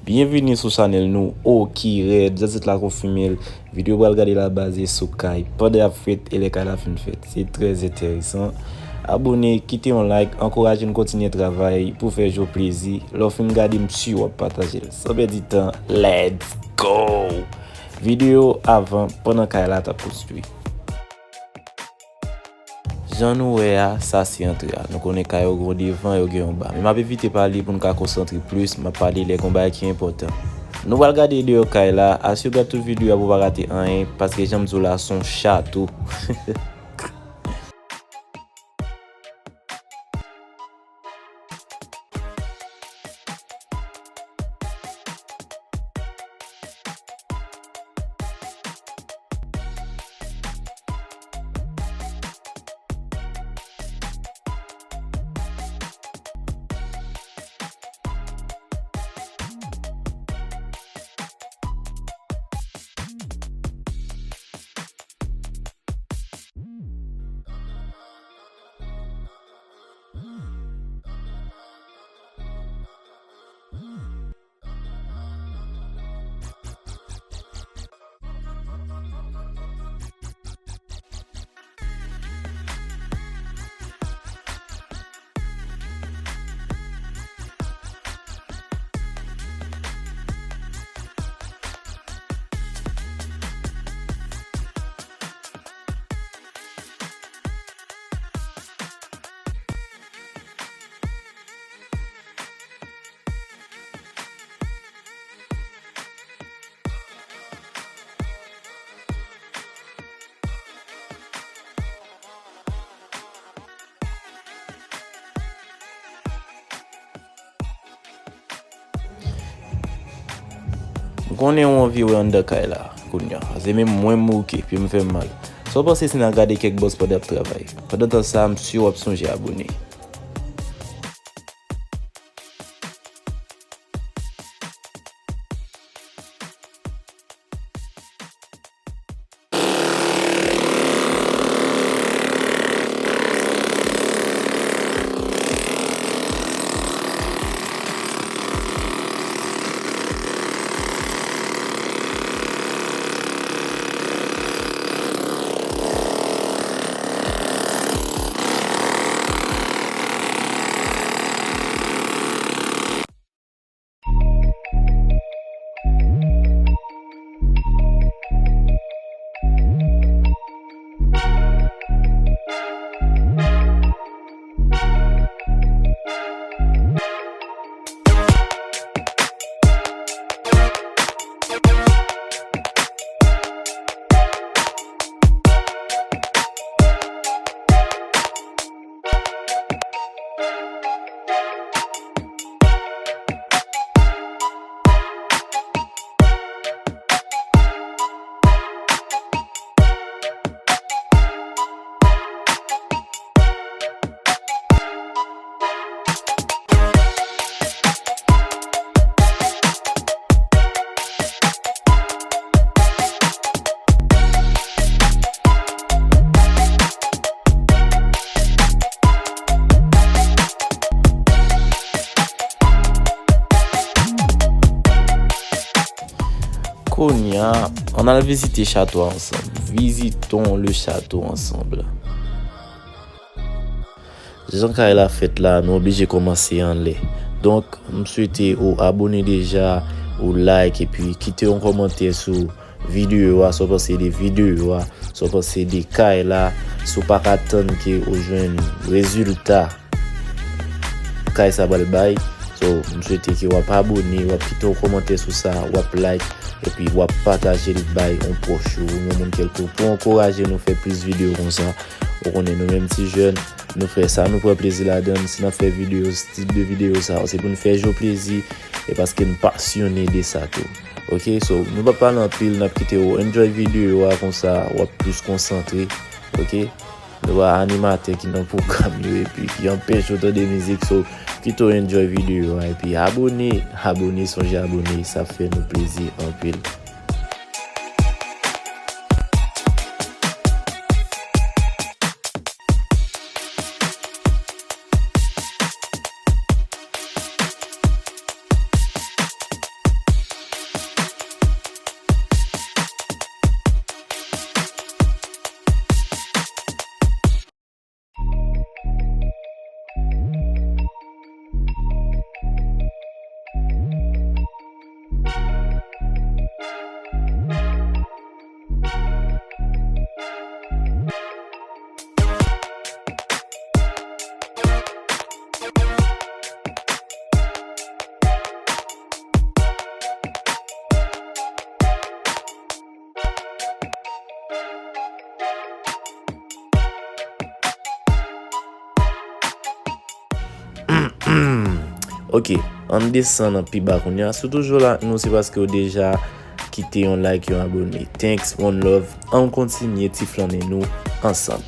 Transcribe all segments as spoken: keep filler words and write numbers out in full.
Byenvini sou chanèl nou, Oki Red. Jan tit la konfime l, videyo w pral gade la baze sou kay pandan y ap fèt e lè kay la fin fèt. Se trè enteresan. Abone, kite yon like, ankouraje n kontinye travay pou fè Joe plezi. Lè w fin gade, m si w ap pataje l. San pèdi tan, let's go! Videyo avan, pandan kay la t ap konstwi. Jan nou wè a, sa se antre a. Nou konnen kay yo gen yon devan, yo gen yon ba. Men m ap evite pale pou n ka konsantre plis, m ap pale lè gen bagay ki enpòtan. Nou pral gade deyò kay la, asire w gade tout videyo a pou w pa rate anyen, paske jan m di w la, se yon chato. M konnen w anvi wè anndan kay la kounye a. Se menm mwen m moke, pye m fè m mal. Sa w panse si n al gade kèk bòs pandan y ap travay? Pandan tan sa, m si w ap sonje abone. Kounye a, ann al vizite chato a ansanm. Visitons le château ensemble. Jan kay la fèt la, nou oblije kòmanse anlè. Donk, m swete ou abone deja, ou like, epi kite yon kòmantè sou videyo a, sa w panse de videyo a, sa w panse de kay la, si w pa ka tann ke ou jwenn rezilta kay sa pral bay. So, m swete ke w ap abone, w ap kite yon kòmantè sou sa, w ap like, epi w ap pataje l bay yon pwòch ou, yon moun kèlkonk, pou ankouraje nou fè plis videyo konsa. Ou konnen nou menm ti jèn, nou fè sa nou pran plezi ladan l. Si n ap fè videyo, tip de videyo sa, se pou n fè Joe plezi, e paske n pasyone de sa tou. Ok, so, nou p ap pale anpil, n ap kite w enjoy videyo a konsa, w ap plis konsantre. Ok, nou ba animatè ki nan pwogram yo epi ki anpeche w tande mizik, so, kite w enjoy videyo a epi abone, abone, sonje abone, sa ap fè nou plezi anpil. Ok, ann desann pi ba kounye a. Si w toujou la ak nou, se paske w deja kite yon like, yon abone. Thanks, one love. Ann kontinye ti flannen nou ansanm.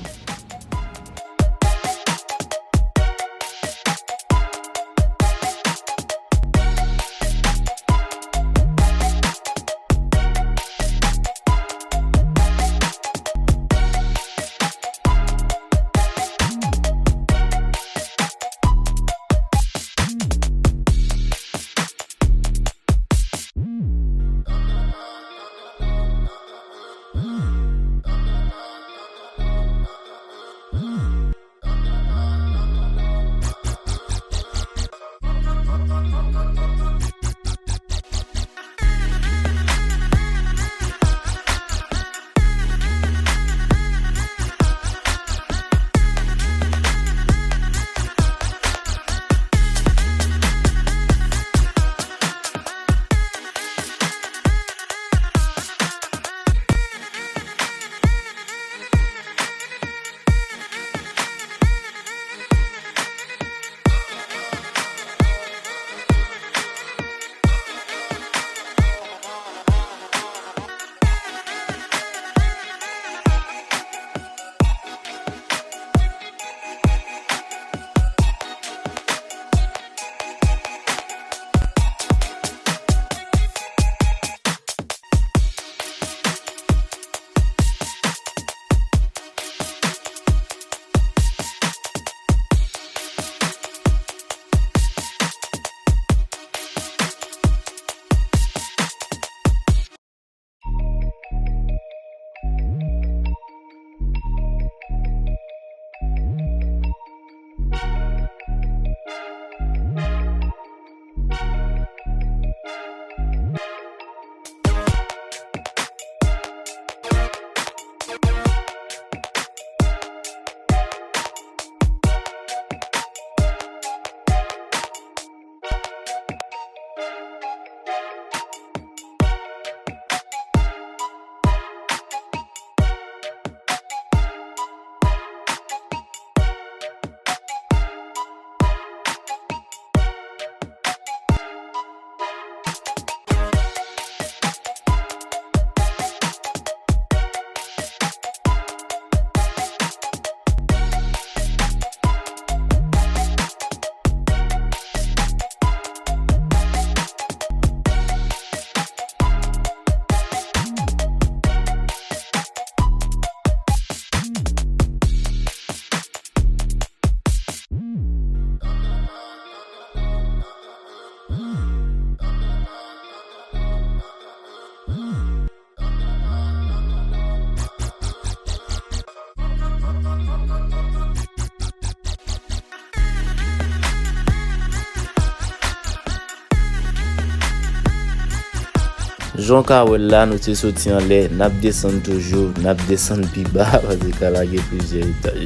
Jan w ka wè l la, nou te soti anlè, n ap desann toujou, n ap desann pi ba, paske kay la gen plizyè etaj.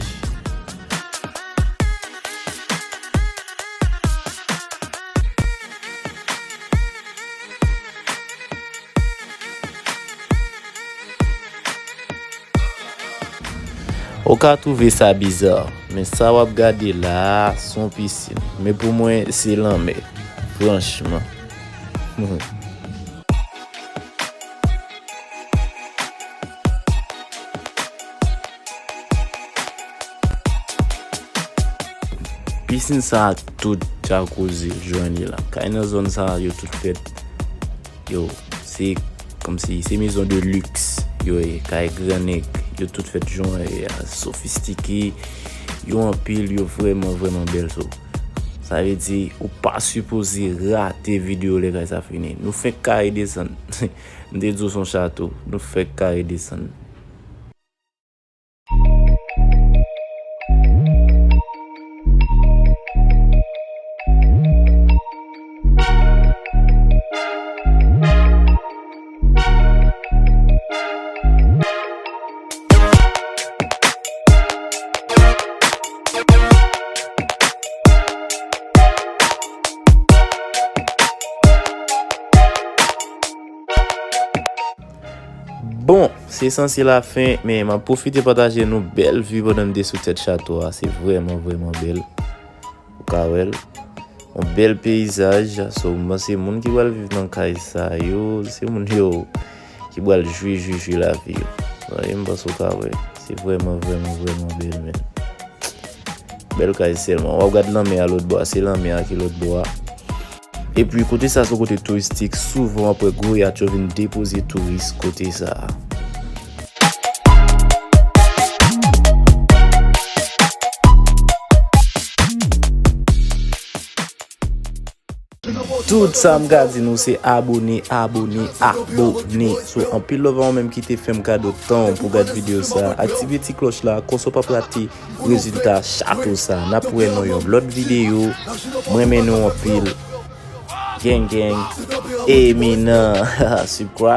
Ou ka twouve sa biza, men sa w ap gade la a, se yon pisin. Men pou mwen, se lanmè. Franchman. Pisin sa a, tout jacuzzi jwenn li la. Kay nan zòn sa a, yo tout fèt. Yo, se kòmsi se maison de luxe yo ye, kay gran nèg, yo tout fèt jwenn, e, sofistike, yo anpil, yo vrèman, vrèman bèl, so. Sa vle di, ou pa sipoze rate videyo lè kay sa fini. Nou fenk kare desann. M te di w se yon chato. Nou fenk kare desann. Bon, se sanse lafen, men m ap pwofite pataje nou bèl vi pandan n te sou tèt chato a. Se vrèman, vrèman bèl. Ou ka wè l. Yon bèl peyizaj. So, m panse moun ki pral viv nan kay sa yo, se moun yo ki pral jwi, jwi, jwi lavi yo. Wi, m panse w ka wè. Se vrèman, vrèman, vrèman bèl, men. Bèl kay sèlman. W ap gad lanmè a lòt bò a. Se lanmè a ki lòt bò a. Epi, kote sa se yon kote touristik. Souvan, w ap wè gwo yat yo vin depoze touris kote sa a. Tout sa m ka di nou se abòne, abòne, abòne. So, anpil love a ou menm ki te fè m kado tan w pou gad videyo sa. Aktive ti klòch la, konsa w p ap rate rezilta chato sa. N ap wè nan yon lòt videyo. M renmen nou anpil. Gang, gang. Eminan. Subscribe.